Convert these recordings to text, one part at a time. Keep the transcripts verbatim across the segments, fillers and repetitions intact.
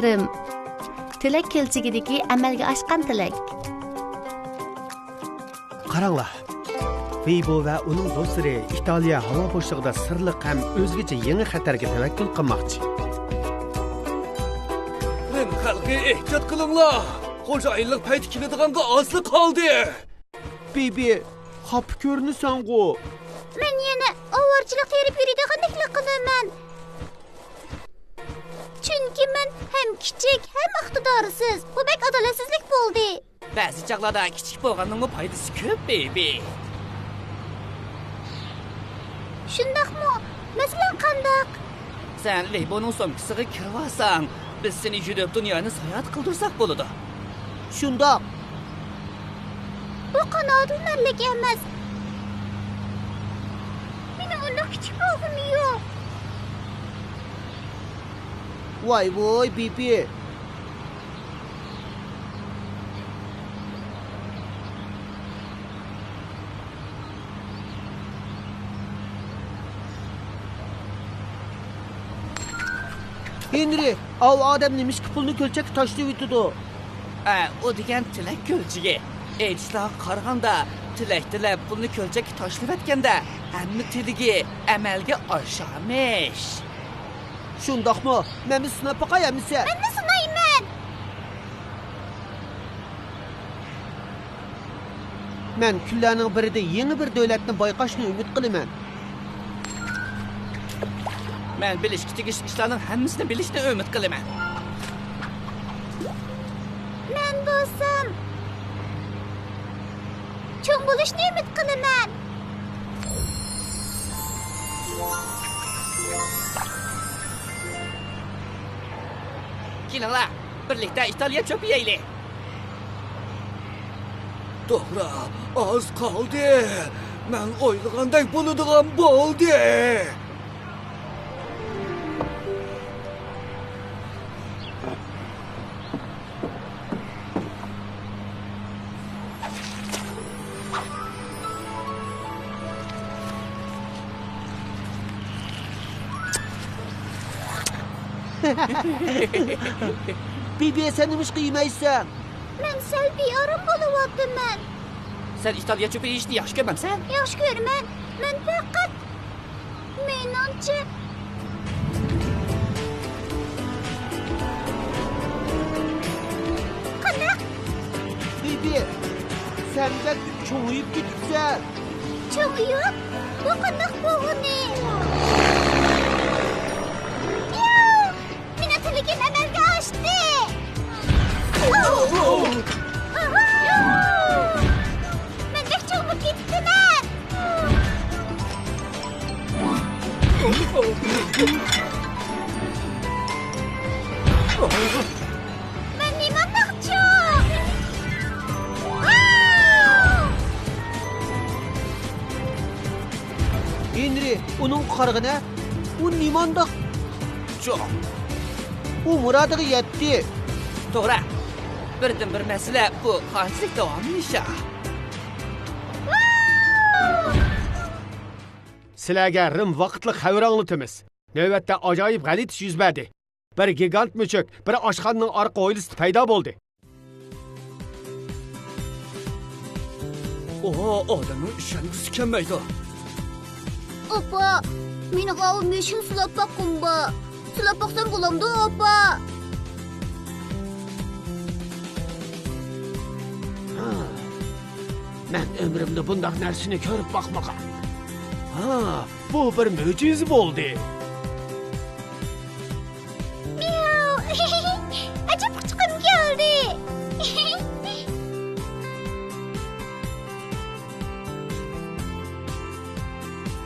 رىم. تىلەك كۆلچىكىدىكى ئەمەلگە ئاشقان تىلەك. قاراڭلار، ۋېيبو ۋە ئۇنىڭ دوستلىرى ئىتالىيە ھاۋا بوشلۇقىدا سىرلىق ھەم ئۆزگىچە يېڭى خەتەرگە تەۋەككۈل قىلماقچى. رىم خەلقى، ئېھتىيات قىلىڭلار! خوجايىنلىق پەيتى كېلىدىغانغا ئازلا قالدى! بىبى، خاپا كۆرۈنىسەنغۇ؟ مەن يەنە ئاۋارىچىلىك تېرىپ يۈرىدىغاندەكلا قىلىمەن. چۈنكى مەن ھەم كىچىك، ھەم ئىقتىدارسىز. بۇ بەك ئادالەتسىزلىك بولدى. بەزى چاغلاردا كىچىك بولغاننىڭمۇ پايدىسى كۆپ، بېبى. شۇنداقمۇ؟ مەسىلەن، قانداق؟ سەن ۋېيبونىڭ سومكىسىغا كىرىۋالساڭ، بىز سېنى يۈدۈپ دۇنيانى ساياھەت قىلدۇرساق بولىدۇ. شۇنداق. بۇ قانائەتلىنەرلىك ئەمەس. مېنىڭ ئۇنداق كىچىك بولغۇم يوق. ۋاي ۋوي، بىبى. ھېنرى، ئاۋۇ ئادەم نېمىشقا پۇلنى كۆلچەككە تاشلىۋېتىدۇ؟ ئە، ئۇ دېگەن تىلەك كۆلچىكى. ئېيتىشلارغا قارىغاندا، تىلەك تىلەپ پۇلنى كۆلچەككە تاشلىۋەتكەندە، ھەممە تىلىكى ئەمەلگە ئاشارمىش. شۇنداقمۇ؟ مەنمۇ سىناپ باقاي ئەمىسە. مەنمۇ سىنايمەن. مەن كۈنلەرنىڭ بىرىدە يېڭى بىر دۆلەتنى بايقاشنى ئۈمىد قىلىمەن. مەن بىلىشكە تېگىشلىك ئىشلارنىڭ ھەممىسىنى بىلىشنى ئۈمىد قىلىمەن. مەن بولسام، چوڭ بولۇشنى ئۈمىد قىلىمەن. كېلىڭلار، بىرلىكتە ئىتالىيە چۆپى يەيلى. توغرا، ئاز قالدى. مەن ئويلىغاندەك بولىدىغان بولدى. بىبى، سەن نېمىشقا يېمەيسەن؟ مەن سەل بىئارام بولۇۋاتىمەن. سەن ئىتالىيە چۆپى يېيىشنى ياخشى كۆرمەمسەن؟ ياخشى كۆرىمەن. مەن پەقەت مېنىڭچە. قانداق؟ بىبى، سەن بەك چوڭىيىپ كېتىپسەن. چوڭىيىپ؟ بۇ قانداق بولغىنى؟ مېنىڭ تىلىكىم ئەمەلگە ئاشتى! مەن بەك چوڭىيىپ كېتىپتىمەن! مەن نېمانداق چوڭ؟ ھېنرى، ئۇنىڭغا قارىغىنە، ئۇ نېمانداق چوڭ؟ ئۇ مۇرادىغا يەتتى. توغرا. بىردىنبىر مەسىلە بۇ قانچىلىك داۋاملىشىشى. سىلەرگە رىم ۋاقىتلىق خەۋىرى ئاڭلىتىمىز. نۆۋەتتە ئاجايىپ غەلىتە ئىش يۈز بەردى. بىر گىگانت مۈشۈك بىر ئاشخانىنىڭ ئارقا ھويلىسىدا پەيدا بولدى. ئۇ ئادەمنىڭ ئىشەنگۈسى كەلمەيدۇ. ئاپا، مېنىڭ ئاۋۇ مۈشۈكنى سىلاپ باققۇم بار. سىلاپ باقسام بولامدۇ، ئاپا؟ ھا، مەن ئۆمرۈمدە بۇنداق نەرسىنى كۆرۈپ باقمىغان. ھا، بۇ بىر مۆجىزە بولدى. مياۋ. ئەجەب قۇچىقىم كەلدى.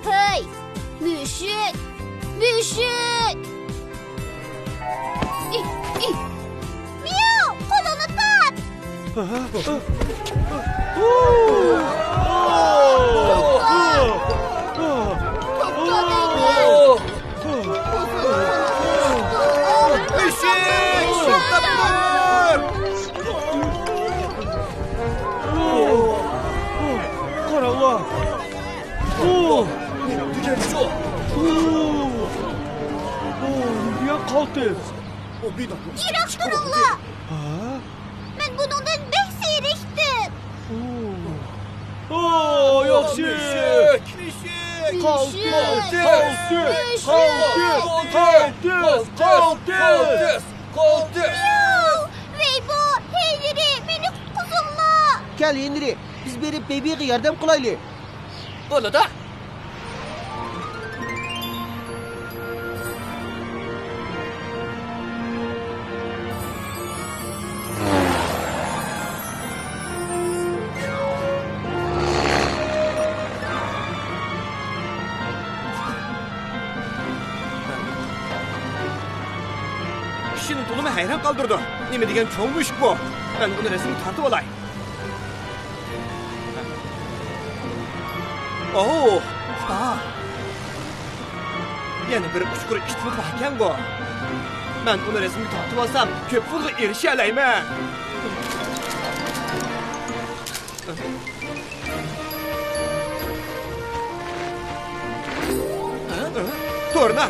ھەي، مۈشۈك! مۈشۈك! ئى، ئى! مياۋ! قولۇڭنى تارت! قاراڭلار! ئۇ! دېگەن شۇ! ئۇ! ئۇ، نېمە قالتىس؟ يىراق تۇرۇڭلار. ھا؟ مەن بۇنىڭدىن بەك زېرىكتىم. ئو، ياخشى. مۈشۈك، مۈشۈك. قالتىس، قالتىس، قالتىس، قالتىس، قالتىس. مىياۋ! ۋەيبو، ھېنرى، مېنى قۇتقۇزۇڭلار! كەل، ھېنرى، بىز بېرىپ بېبىغا ياردەم قىلايلى. بولىدۇ. كىشىنى تولىمۇ ھەيران قالدۇرىدۇ. نېمە دېگەن چوڭ مۈشۈك بۇ؟ مەن ئۇنى رەسىمگە تارتىپ ئالاي. ئوھ، پا. يەنە بىر ئۇچقۇر ئىتمۇ باركەنغۇ. مەن ئۇنى رەسىمگە تارتىپ ئالسام، كۆپ پۇلغا ئېرىشەلەيمەن. تۇرنا!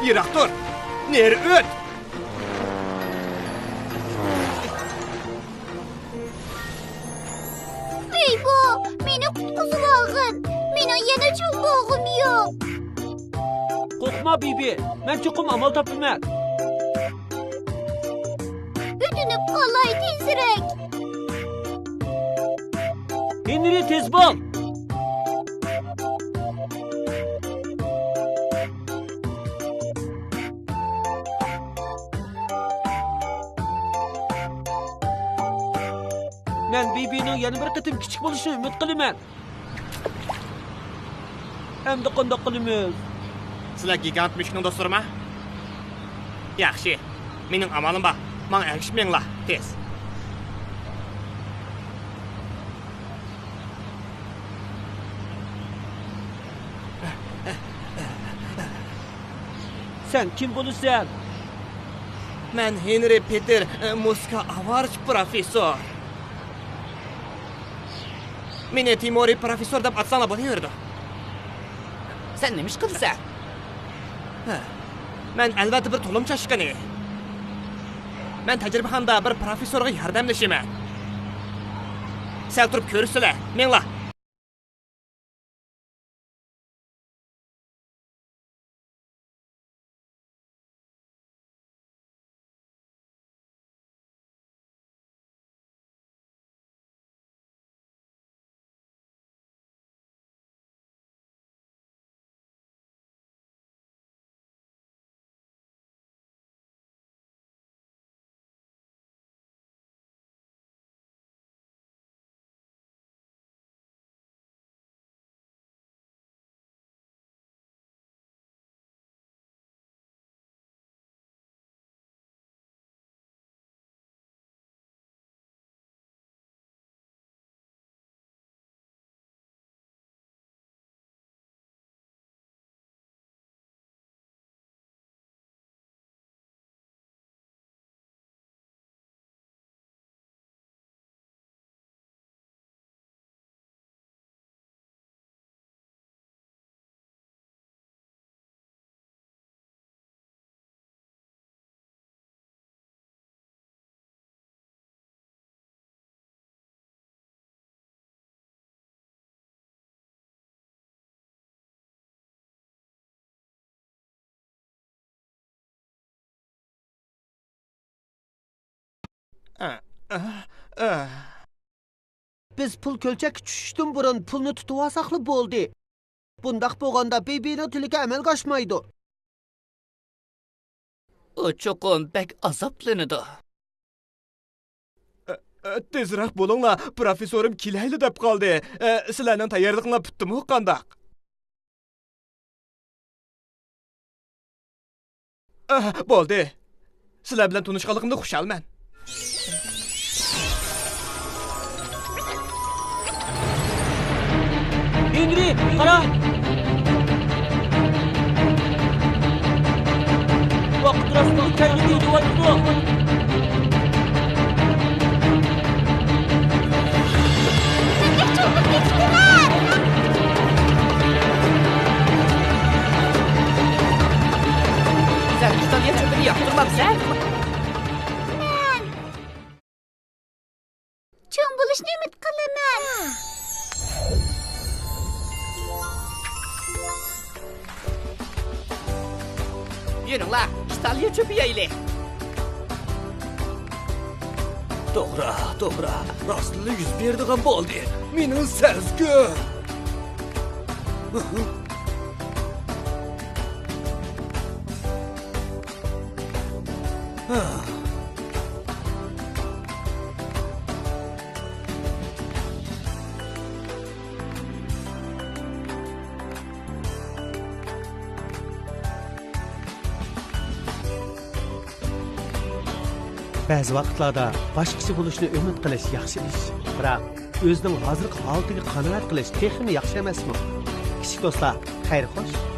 يىراق تۇر! نېرى ئۆت! ۋەيبو، مېنى قۇتقۇزۇۋالغىن. مېنىڭ يەنە جۇڭگوغۇم يوق. قورقما، بىبى. مەن چوقۇم ئامال تاپىمەن. ئۆتۈنۈپ قالاي، تېزرەك. ھېنرى، تېز بول! مەن بىبىنىڭ يەنە بىر قېتىم كىچىك بولۇشىنى ئۈمىد قىلىمەن. ئەمدى قانداق قىلىمىز؟ سىلەر گىگانت مۈشۈكنىڭ دوستلىرىما؟ ياخشى. مېنىڭ ئامالىم بار. ماڭا ئەگىشىپ مېڭىڭلار. تېز. سەن كىم بولىسەن؟ مەن ھېنرى پېتېر، موسكا ئاۋارىچى پروفېسسور. مېنى تىمورىي پروفېسسور دەپ ئاتىساڭلار بولۇۋېرىدۇ. سەن نېمە ئىش قىلىسەن؟ ھە، مەن ئەلۋەتتە بىر تولۇم چاشقىنى. مەن تەجرىبىخانىدا بىر پروفېسسورغا ياردەملىشىمەن. سەل تۇرۇپ كۆرىسىلەر. مېڭىڭلار. بىز پۇل كۆلچەككە چۈشۈشتىن بۇرۇن پۇلنى تۇتۇۋالساقلا بولدى. بۇنداق بولغاندا بىبىنىڭ تىلىكى ئەمەلگە ئاشمايدۇ. ئۇ چوقۇم بەك ئازابلىنىدۇ. ئە، ئە، تېزرەك بولۇڭلار، پروفېسسورۇم كېلەيلا دەپ قالدى. ئە، سىلەرنىڭ تەييارلىقىڭلار پۈتتىمۇ قانداق؟ ئە، بولدى. سىلەر بىلەن تونۇشقانلىقىمدىن خۇشالمەن. ھېنرى، قارا! ۋاقىت راستلا كەلگۈدەك دېۋاتىدۇ. سەن ئىستالىيە چۆپىنى ياقتۇرمامسەن؟ چوڭ بولۇشنى ئۈمىد قىلىمەن. يۈرۈڭلار، ئىتالىيە چۆپىيەيلى. توغرا، توغرا. راستلا يۈز بېرىدىغان بولدى. مېنىڭ سەزگۈم. بەزى ۋاقىتلاردا باشقىچە بولۇشنى ئۈمىد قىلىش ياخشى ئىش. بىراق، ئۆزىنىڭ ھازىرقى ھالىتىگە قانائەت قىلىش تېخىمۇ ياخشى ئەمەسمۇ؟ كىچىك دوستلار، خەير خوش.